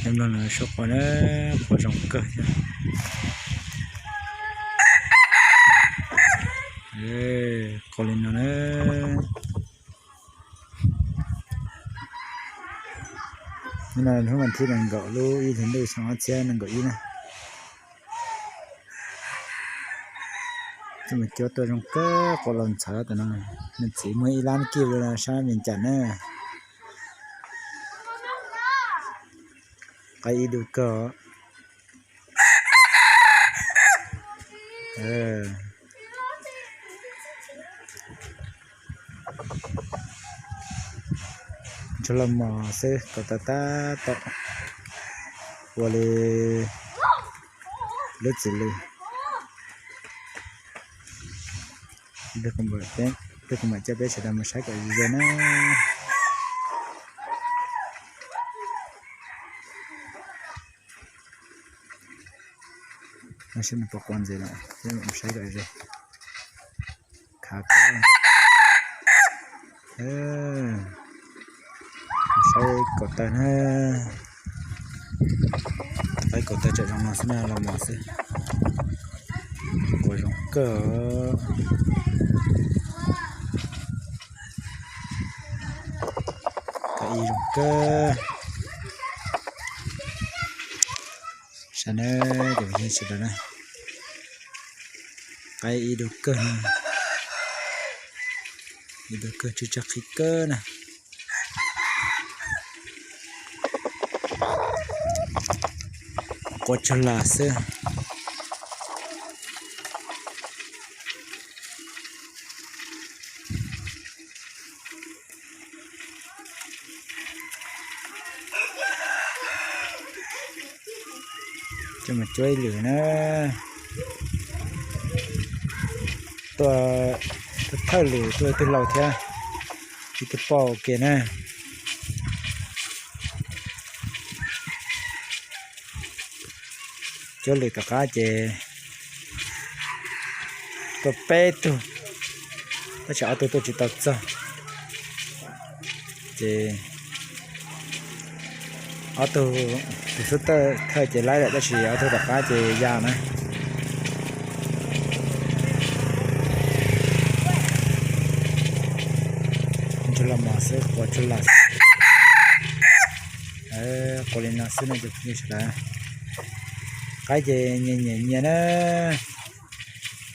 Nplooj no sab qua na, qua zoo kawg thiab. Qua li no na. Hnub no hnub vas thib nees nkaum lub ib hlis ntuj xyoo ob txhiab nees nkaum ib na. Tus me cuab tuaj zoo kawg, qua los ntxhov tus no. Nws txiv muag ib lab kij li no sab Vias Cas na. Qaib ib dub kawg. Ntsuag los mos xwb, kaus taw tab tom ua li lub txiv lws. Peb kuv mam coj peb sawv daws mus saib kom ze na. Saib nws puas qua ntxiv lawm, peb mam mus saib kom ze. Khav kawg. Saib kaus taw na. Saib kaus taw tseem zoo no xwb na, los mos xwb. Qua zoo kawg. Qaib ib zoo kawg. Saib na, cov phooj ywg sawv daws na. Qaib ib dub kawg, ib dub kawg tsw tsa qhib kawg na. Qua tsuag las xwb. Coj mus cuab ib lwm na. Tuaj, tuaj thawj lwm tuaj ib tug laus thiab, ib tug poj ua ke na. Cuab lwm tom qab ces tuaj peb tug, tab sis ob tug tuaj tsis tau txog. Ces ob tug, tus xub thawj ces laib lawm tab sis ob tug tom qab ces ya na. Ntsuag los mos xwb, qua tsuag las. Qua li no xwb no cov phooj ywg sawv daws. Qaib ces nyias nyias nyias na.